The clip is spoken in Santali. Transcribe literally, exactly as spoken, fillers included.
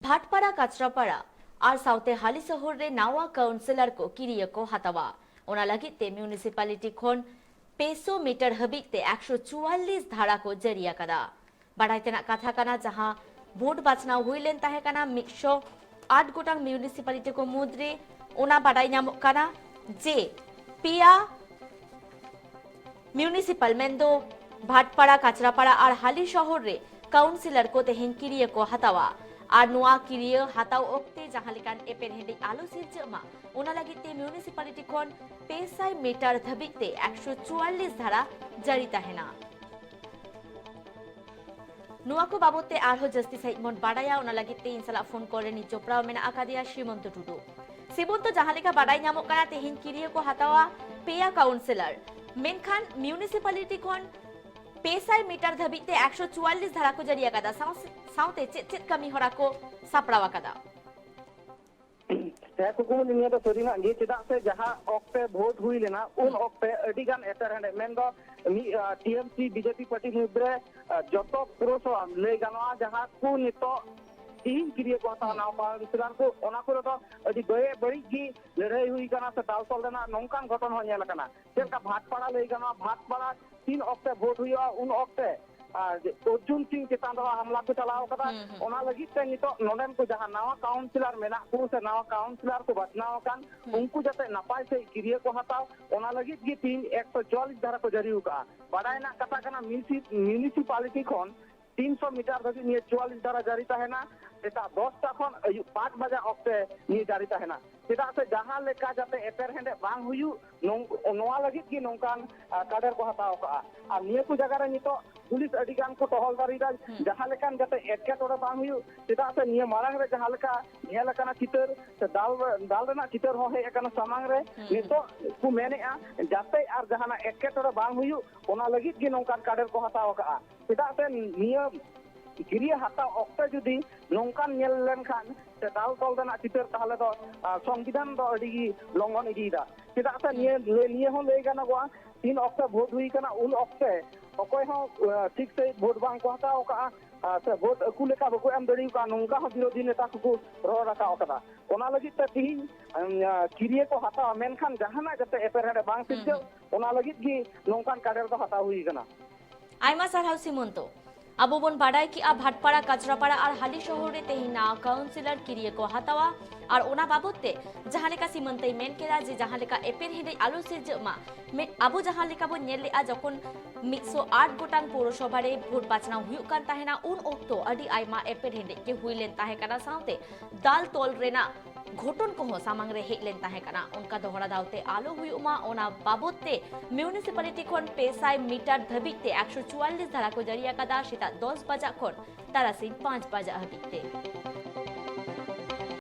ᱵᱷᱟᱴᱯᱟᱲᱟ, ᱠᱟᱪᱨᱟᱯᱟᱲᱟ ᱟᱨ ᱥᱟᱶᱛᱮ ᱦᱟᱹᱞᱤᱥᱚᱦᱚᱨ ᱨᱮ ᱱᱟᱣᱟ ᱠᱟᱣᱩᱱᱥᱤᱞᱚᱨ ᱠᱚ ᱠᱤᱨᱤᱭᱟᱹ ᱠᱚ ᱦᱟᱛᱟᱣᱟ᱾ ᱚᱱᱟ ᱞᱟᱹᱜᱤᱫ ᱛᱮ ᱢᱤᱭᱩᱱᱤᱥᱤᱯᱟᱞᱤᱴᱤ ᱠᱷᱚᱱ ᱯᱮᱥᱚ ᱢᱤᱴᱟᱨ ᱦᱟᱹᱵᱤᱡ ᱛᱮ ᱮᱠᱥᱚ ᱪᱩᱣᱟᱞᱞᱤᱥ ᱫᱷᱟᱨᱟ ᱠᱚ ᱡᱟᱹᱨᱤ ᱟᱠᱟᱫᱟ᱾ ᱵᱟᱰᱟᱭ ᱛᱮᱱᱟᱜ ᱠᱟᱛᱷᱟ ᱠᱟᱱᱟ, ᱡᱟᱦᱟᱸ ᱵᱷᱳᱴ ᱵᱟᱪᱷᱱᱟᱣ ᱦᱩᱭ ᱞᱮᱱ ᱛᱟᱦᱮᱸ ᱠᱟᱱᱟ ᱢᱤᱫᱥᱚ ᱟᱴ ᱜᱚᱴᱟᱝ ᱢᱤᱭᱩᱱᱤᱥᱤᱯᱟᱞᱤᱴᱤ ᱠᱚ ᱢᱩᱫᱽᱨᱮ, ᱚᱱᱟ ᱵᱟᱰᱟᱭ ᱧᱟᱢᱚᱜ ᱠᱟᱱᱟ ᱡᱮ ᱯᱮᱭᱟ ᱢᱤᱭᱩᱱᱤᱥᱤᱯᱟᱞ ᱢᱮᱱᱫᱚ ᱵᱷᱟᱴᱯᱟᱲᱟ, ᱠᱟᱪᱨᱟᱯᱟᱲᱟ ᱟᱨ ᱦᱟᱹᱞᱤᱥᱚᱦᱚᱨ ᱨᱮ ᱠᱟᱣᱩᱱᱥᱤᱞᱚᱨ ᱠᱚ ᱛᱮᱦᱮᱧ ᱠᱤᱨᱤᱭᱟᱹ ᱠᱚ ᱦᱟᱛᱟᱣᱟ᱾ ᱟᱨ ᱱᱚᱣᱟ ᱠᱤᱨᱤᱭᱟᱹ ᱦᱟᱛᱟᱣ ᱚᱠᱛᱮ ᱡᱟᱦᱟᱸ ᱞᱮᱠᱟᱱ ᱮᱯᱮᱨᱦᱮᱸᱰᱮᱡ ᱟᱞᱚ ᱥᱤᱨᱡᱟᱹᱜ ᱢᱟ, ᱚᱱᱟ ᱞᱟᱹᱜᱤᱫ ᱛᱮ ᱢᱤᱭᱩᱱᱤᱥᱤᱯᱟᱞᱤᱴᱤ ᱠᱷᱚᱱ ᱯᱮ ᱥᱟᱭ ᱢᱤᱴᱟᱨ ᱫᱷᱟᱹᱵᱤᱡ ᱛᱮ ᱮᱠᱥᱚ ᱪᱩᱣᱟᱞᱞᱤᱥ ᱫᱷᱟᱨᱟ ᱡᱟᱹᱨᱤ ᱛᱟᱦᱮᱱᱟ᱾ ᱱᱚᱣᱟ ᱠᱚ ᱵᱟᱵᱚᱛ ᱛᱮ ᱟᱨᱦᱚᱸ ᱡᱟᱹᱥᱛᱤ ᱥᱟᱺᱦᱤᱡ ᱵᱚᱱ ᱵᱟᱰᱟᱭᱟ, ᱚᱱᱟ ᱞᱟᱹᱜᱤᱫ ᱛᱮ ᱤᱧ ᱥᱟᱞᱟᱜ ᱯᱷᱳᱱ ᱠᱚᱞ ᱨᱮ ᱱᱤᱛ ᱡᱚᱯᱲᱟᱣ ᱢᱮᱱᱟᱜ ᱟᱠᱟᱫᱮᱭᱟ ᱥᱤᱢᱚᱱᱛᱚ ᱴᱩᱰᱩ᱾ ᱥᱤᱢᱚᱱᱛᱚ, ᱡᱟᱦᱟᱸ ᱞᱮᱠᱟ ᱵᱟᱰᱟᱭ ᱧᱟᱢᱚᱜ ᱠᱟᱱᱟ, ᱛᱮᱦᱮᱧ ᱠᱤᱨᱤᱭᱟᱹ ᱠᱚ ᱦᱟᱛᱟᱣᱟ ᱯᱮᱭᱟ ᱠᱟᱣᱩᱱᱥᱤᱞᱚᱨ, ᱢᱮᱱᱠᱷᱟᱱ ᱢᱤᱭᱩᱱᱤᱥᱤᱯᱟᱞᱤᱴᱤ ᱠᱷᱚᱱ ᱯᱮ ᱥᱟᱭ ᱢᱤᱴᱟᱨ ᱫᱷᱟᱹᱵᱤᱡ ᱛᱮ ᱮᱠᱥᱚ ᱪᱩᱣᱟᱞᱞᱤᱥ ᱫᱷᱟᱨᱟ ᱠᱚ ᱡᱟᱹᱨᱤ ᱟᱠᱟᱫᱟ᱾ ᱥᱟᱶ-, ᱥᱟᱶᱛᱮ ᱪᱮᱫ ᱪᱮᱫ ᱠᱟᱹᱢᱤ ᱦᱚᱨᱟ ᱠᱚ ᱥᱟᱯᱲᱟᱣ ᱟᱠᱟᱫᱟ? ᱦᱮᱸ ᱠᱩᱠᱢᱩ, ᱱᱤᱭᱟᱹ ᱫᱚ ᱥᱟᱹᱨᱤᱱᱟᱜ ᱜᱮ, ᱪᱮᱫᱟᱜ ᱥᱮ ᱡᱟᱦᱟᱸ ᱚᱠᱛᱮ ᱵᱷᱳᱴ ᱦᱩᱭ ᱞᱮᱱᱟ, ᱩᱱ ᱚᱠᱛᱮ ᱟᱹᱰᱤ ᱜᱟᱱ ᱮᱯᱮᱨᱦᱮᱸᱰᱮᱡ, ᱢᱮᱱᱫᱚ ᱢᱤᱫ, ᱟᱸ, T M C B J P party ᱢᱩᱫᱽᱨᱮ, ᱟᱸ, ᱡᱚᱛᱚ ᱯᱩᱨᱚᱥᱚᱵᱷᱟ ᱞᱟᱹᱭ ᱜᱟᱱᱚᱜᱼᱟ, ᱡᱟᱦᱟᱸ ᱠᱚ ᱱᱤᱛᱚᱜ ᱛᱤᱦᱤᱧ ᱠᱤᱨᱤᱭᱟᱹ ᱠᱚ ᱦᱟᱛᱟᱣ ᱱᱟᱣᱟ ᱠᱟᱣᱩᱱᱥᱤᱞᱚᱨ ᱠᱚ, ᱚᱱᱟ ᱠᱚᱨᱮ ᱫᱚ ᱟᱹᱰᱤ ᱵᱟᱹᱭᱮ ᱵᱟᱹᱲᱤᱡ ᱜᱮ ᱞᱟᱹᱲᱦᱟᱹᱭ ᱦᱩᱭ ᱠᱟᱱᱟ ᱥᱮ ᱫᱟᱞ ᱛᱚᱞ ᱨᱮᱱᱟᱜ ᱱᱚᱝᱠᱟᱱ ᱜᱷᱚᱴᱚᱱ ᱦᱚᱸ ᱧᱮᱞ ᱟᱠᱟᱱᱟ᱾ ᱪᱮᱫ ᱞᱮᱠᱟ ᱵᱷᱟᱴᱯᱟᱲᱟ ᱞᱟᱹᱭ ᱜᱟᱱᱚᱜᱼᱟ, ᱵᱷᱟᱴᱯᱟᱲᱟ ᱛᱤᱱ ᱚᱠᱛᱮ ᱵᱷᱳᱴ ᱦᱩᱭᱩᱜᱼᱟ, ᱩᱱ ᱚᱠᱛᱮ ᱟᱨ ᱚᱨᱡᱩᱱ ᱥᱤᱝ ᱪᱮᱛᱟᱱ ᱨᱮᱦᱚᱸ ᱦᱟᱢᱞᱟ ᱠᱚ ᱪᱟᱞᱟᱣ ᱠᱟᱫᱟ᱾ ᱦᱩᱸ, ᱦᱩᱸ᱾ ᱚᱱᱟ ᱞᱟᱹᱜᱤᱫ ᱛᱮ ᱱᱤᱛᱚᱜ ᱱᱚᱰᱮᱱ ᱠᱚ ᱡᱟᱦᱟᱸ ᱱᱟᱣᱟ ᱠᱟᱣᱩᱱᱥᱤᱞᱚᱨ ᱢᱮᱱᱟᱜ ᱠᱚ ᱥᱮ ᱱᱟᱣᱟ ᱠᱟᱣᱩᱱᱥᱤᱞᱚᱨ ᱠᱚ ᱵᱟᱪᱷᱱᱟᱣ ᱟᱠᱟᱱ, ᱦᱩᱸ᱾ ᱩᱱᱠᱩ ᱡᱟᱛᱮ ᱱᱟᱯᱟᱭ ᱥᱟᱺᱦᱤᱡ ᱠᱤᱨᱤᱭᱟᱹ ᱠᱚ ᱦᱟᱛᱟᱣ, ᱚᱱᱟ ᱞᱟᱹᱜᱤᱫ ᱜᱮ ᱛᱤᱦᱤᱧ ᱮᱠᱥᱚ ᱪᱩᱣᱟᱞᱞᱤᱥ ᱫᱷᱟᱨᱟ ᱠᱚ ᱡᱟᱹᱨᱤ ᱟᱠᱟᱫᱼᱟ᱾ ᱵᱟᱰᱟᱭ ᱨᱮᱱᱟᱜ ᱠᱟᱛᱷᱟ ᱠᱟᱱᱟ, ᱢᱤᱭᱩᱱᱤᱥᱤ-, ᱢᱤᱭᱩᱱᱤᱥᱤᱯᱟᱞᱤᱴᱤ ᱠᱷᱚᱱ ᱛᱤᱱᱥᱚ ᱢᱤᱴᱟᱨ ᱫᱷᱟᱹᱵᱤᱡ ᱱᱤᱭᱟᱹ ᱪᱩᱣᱟᱞᱞᱤᱥ ᱫᱷᱟᱨᱟ ᱡᱟᱹᱨᱤ ᱛᱟᱦᱮᱱᱟ᱾ ᱥᱮᱛᱟᱜ ᱫᱚᱥᱴᱟ ᱠᱷᱚᱱ ᱟᱹᱭᱩᱵ ᱯᱟᱸᱪ ᱵᱟᱡᱟ ᱚᱠᱛᱮ ᱱᱤᱭᱟᱹ ᱡᱟᱹᱨᱤ ᱛᱟᱦᱮᱱᱟ᱾ ᱪᱮᱫᱟᱜ ᱥᱮ ᱡᱟᱦᱟᱸ ᱞᱮᱠᱟ ᱡᱟᱛᱮ ᱮᱯᱮᱨᱦᱮᱸᱰᱮᱡ ᱵᱟᱝ ᱦᱩᱭᱩᱜ, ᱱᱚᱝ-, ᱱᱚᱣᱟ ᱞᱟᱹᱜᱤᱫ ᱜᱮ ᱱᱚᱝᱠᱟᱱ, ᱟ, ᱠᱟᱰᱮᱨ ᱠᱚ ᱦᱟᱛᱟᱣ ᱠᱟᱜᱼᱟ᱾ ᱟᱨ ᱱᱤᱭᱟᱹ ᱠᱚ ᱡᱟᱭᱜᱟ ᱨᱮ ᱱᱤᱛᱚᱜ ᱯᱩᱞᱤᱥ ᱟᱹᱰᱤ ᱜᱟᱱ ᱠᱚ ᱴᱚᱦᱚᱞᱫᱟᱨᱤᱭᱮᱫᱟ, ᱦᱩᱸ᱾ ᱡᱟᱦᱟᱸ ᱞᱮᱠᱟᱱ ᱡᱟᱛᱮ ᱮᱴᱠᱮᱴᱚᱬᱮ ᱵᱟᱝ ᱦᱩᱭᱩᱜ᱾ ᱪᱮᱫᱟᱜ ᱥᱮ ᱱᱤᱭᱟᱹ ᱢᱟᱲᱟᱝ ᱨᱮ ᱡᱟᱦᱟᱸ ᱞᱮᱠᱟ ᱧᱮᱞ ᱟᱠᱟᱱᱟ ᱪᱤᱛᱟᱹᱨ, ᱥᱮ ᱫᱟᱞ, ᱫᱟᱞ ᱨᱮᱱᱟᱜ ᱪᱤᱛᱟᱹᱨ ᱦᱚᱸ ᱦᱮᱡ ᱟᱠᱟᱱᱟ ᱥᱟᱢᱟᱝ ᱨᱮ, ᱦᱩᱸ᱾ ᱱᱤᱛᱚᱜ ᱠᱚ ᱢᱮᱱᱮᱫᱼᱟ ᱡᱟᱛᱮ ᱟᱨ ᱡᱟᱦᱟᱱᱟᱜ ᱮᱴᱠᱮᱴᱚᱬᱮ ᱵᱟᱝ ᱦᱩᱭᱩᱜ, ᱚᱱᱟ ᱞᱟᱹᱜᱤᱫ ᱜᱮ ᱱᱚᱝᱠᱟᱱ ᱠᱟᱰᱮᱨ ᱠᱚ ᱦᱟᱛᱟᱣ ᱠᱟᱜᱼᱟ᱾ ᱪᱮᱫᱟᱜ ᱥᱮ ᱱᱤᱭᱟᱹ ᱠᱤᱨᱤᱭᱟᱹ ᱦᱟᱛᱟᱣ ᱚᱠᱛᱮ ᱡᱩᱫᱤ ᱱᱚᱝᱠᱟᱱ ᱧᱮᱞ ᱞᱮᱱᱠᱷᱟᱱ ᱥᱮ ᱫᱟᱞ ᱛᱚᱞ ᱨᱮᱱᱟᱜ ᱪᱤᱛᱟᱹᱨ, ᱛᱟᱦᱚᱞᱮ ᱫᱚ, ᱟ, ᱥᱚᱝᱵᱤᱫᱷᱟᱱ ᱫᱚ ᱟᱹᱰᱤ ᱜᱮ ᱞᱚᱝᱜᱷᱚᱱ ᱤᱫᱤᱭᱮᱫᱟ᱾ ᱪᱮᱫᱟᱜ ᱥᱮ ᱦᱩᱸ᱾ ᱱᱤᱭᱟᱹ, ᱱᱤᱭᱟᱹ ᱦᱚᱸ ᱞᱟᱹᱭ ᱜᱟᱱᱚᱜᱚᱜᱼᱟ, ᱛᱤᱱ ᱚᱠᱛᱮ ᱵᱷᱳᱴ ᱦᱩᱭ ᱠᱟᱱᱟ, ᱩᱱ ᱚᱠᱛᱮ ᱚᱠᱚᱭ ᱦᱚᱸ, ᱟ, ᱴᱷᱤᱠ ᱥᱟᱺᱦᱤᱡ ᱵᱷᱳᱴ ᱵᱟᱝ ᱠᱚ ᱦᱟᱛᱟᱣ ᱠᱟᱜᱼᱟ᱾ ᱟᱨ ᱥᱮ ᱵᱷᱳᱴ ᱟᱹᱠᱩ ᱞᱮᱠᱟ ᱵᱟᱠᱚ ᱮᱢ ᱫᱟᱲᱮ ᱟᱠᱟᱫᱼᱟ, ᱱᱚᱝᱠᱟ ᱦᱚᱸ ᱵᱤᱨᱳᱫᱷᱤ ᱱᱮᱛᱟ ᱠᱚᱠᱚ ᱨᱚᱲ ᱨᱟᱠᱟᱵ ᱟᱠᱟᱫᱟ᱾ ᱚᱱᱟ ᱞᱟᱹᱜᱤᱫ ᱛᱮ ᱛᱤᱦᱤᱧ, ᱮᱢ, ᱠᱤᱨᱤᱭᱟᱹ ᱠᱚ ᱦᱟᱛᱟᱣᱟ, ᱢᱮᱱᱠᱷᱟᱱ ᱡᱟᱦᱟᱱᱟᱜ ᱡᱟᱛᱮ ᱮᱯᱮᱨᱦᱮᱸᱰᱮ ᱵᱟᱝ ᱦᱩᱸ, ᱥᱤᱨᱡᱟᱹᱜ, ᱦᱩᱸ᱾ ᱚᱱᱟ ᱞᱟᱹᱜᱤᱫ ᱜᱮ ᱱᱚᱝᱠᱟᱱ ᱠᱟᱰᱮᱨ ᱫᱚ ᱦᱟᱛᱟᱣ ᱦᱩᱭ ᱟᱠᱟᱱᱟ᱾ ᱟᱭᱢᱟ ᱥᱟᱨᱦᱟᱣ ᱥᱤᱢᱚᱱᱛᱚ᱾ ᱟᱵᱚ ᱵᱚᱱ ᱵᱟᱰᱟᱭ ᱠᱮᱜᱼᱟ, ᱵᱷᱟᱴᱯᱟᱲᱟ, ᱠᱟᱪᱨᱟᱯᱟᱲᱟ ᱟᱨ ᱦᱟᱹᱞᱤ ᱥᱚᱦᱚᱨ ᱨᱮ ᱛᱮᱦᱮᱧ ᱱᱟᱣᱟ ᱠᱟᱣᱩᱱᱥᱤᱞᱚᱨ ᱠᱤᱨᱤᱭᱟᱹ ᱠᱚ ᱦᱟᱛᱟᱣᱟ ᱟᱨ ᱚᱱᱟ ᱵᱟᱵᱚᱛ ᱛᱮ ᱡᱟᱦᱟᱸ ᱞᱮᱠᱟ ᱥᱤᱢᱚᱱᱛᱚᱭ ᱢᱮᱱ ᱠᱮᱫᱟ ᱡᱮ ᱡᱟᱦᱟᱸ ᱞᱮᱠᱟ ᱮᱯᱮᱨᱦᱮᱸᱰᱮᱡ ᱟᱞᱚ ᱥᱤᱨᱡᱟᱹᱜ ᱢᱟ, ᱢᱤᱫ ᱟᱵᱚ ᱡᱟᱦᱟᱸ ᱞᱮᱠᱟ ᱵᱚᱱ ᱧᱮᱞ ᱞᱮᱜᱼᱟ, ᱡᱚᱠᱷᱚᱱ ᱢᱤᱫᱥᱚ ᱟᱴ ᱜᱚᱴᱟᱝ ᱯᱳᱣᱨᱚᱥᱚᱵᱷᱟ ᱨᱮ ᱵᱷᱳᱴ ᱵᱟᱪᱷᱱᱟᱣ ᱦᱩᱭᱩᱜ ᱠᱟᱱ ᱛᱟᱦᱮᱱᱟ, ᱩᱱ ᱚᱠᱛᱚ ᱟᱹᱰᱤ ᱟᱭᱢᱟ ᱮᱯᱮᱨᱦᱮᱸᱰᱮᱡ ᱜᱮ ᱦᱩᱭ ᱞᱮᱱ ᱛᱟᱦᱮᱸ ᱠᱟᱱᱟ, ᱥᱟᱶᱛᱮ ᱫᱟᱞ ᱛᱚᱞ ᱨᱮᱱᱟᱜ ᱜᱷᱚᱴᱚᱱ ᱠᱚᱦᱚᱸ ᱥᱟᱢᱟᱝ ᱨᱮ ᱦᱮᱡ ᱞᱮᱱ ᱛᱟᱦᱮᱸ ᱠᱟᱱᱟ᱾ ᱚᱱᱠᱟ ᱫᱚᱦᱲᱟ ᱫᱷᱟᱣᱛᱮ ᱟᱞᱚ ᱦᱩᱭᱩᱜ ᱢᱟ, ᱚᱱᱟ ᱵᱟᱵᱚᱛ ᱛᱮ ᱢᱤᱭᱩᱱᱤᱥᱤᱯᱟᱞᱤᱴᱤ ᱠᱷᱚᱱ ᱯᱮ ᱥᱟᱭ ᱢᱤᱴᱟᱨ ᱫᱷᱟᱹᱵᱤᱡ ᱛᱮ ᱮᱠᱥᱚ ᱪᱩᱣᱟᱞᱞᱤᱥ ᱫᱷᱟᱨᱟ ᱠᱚ ᱡᱟᱹᱨᱤ ᱟᱠᱟᱫᱟ, ᱥᱮᱛᱟᱜ ᱫᱚᱥ ᱵᱟᱡᱟᱜ ᱠᱷᱚᱱ ᱛᱟᱨᱟᱥᱤᱧ ᱯᱟᱸᱪ ᱵᱟᱡᱟᱜ ᱦᱟᱹᱵᱤᱡ ᱛᱮ᱾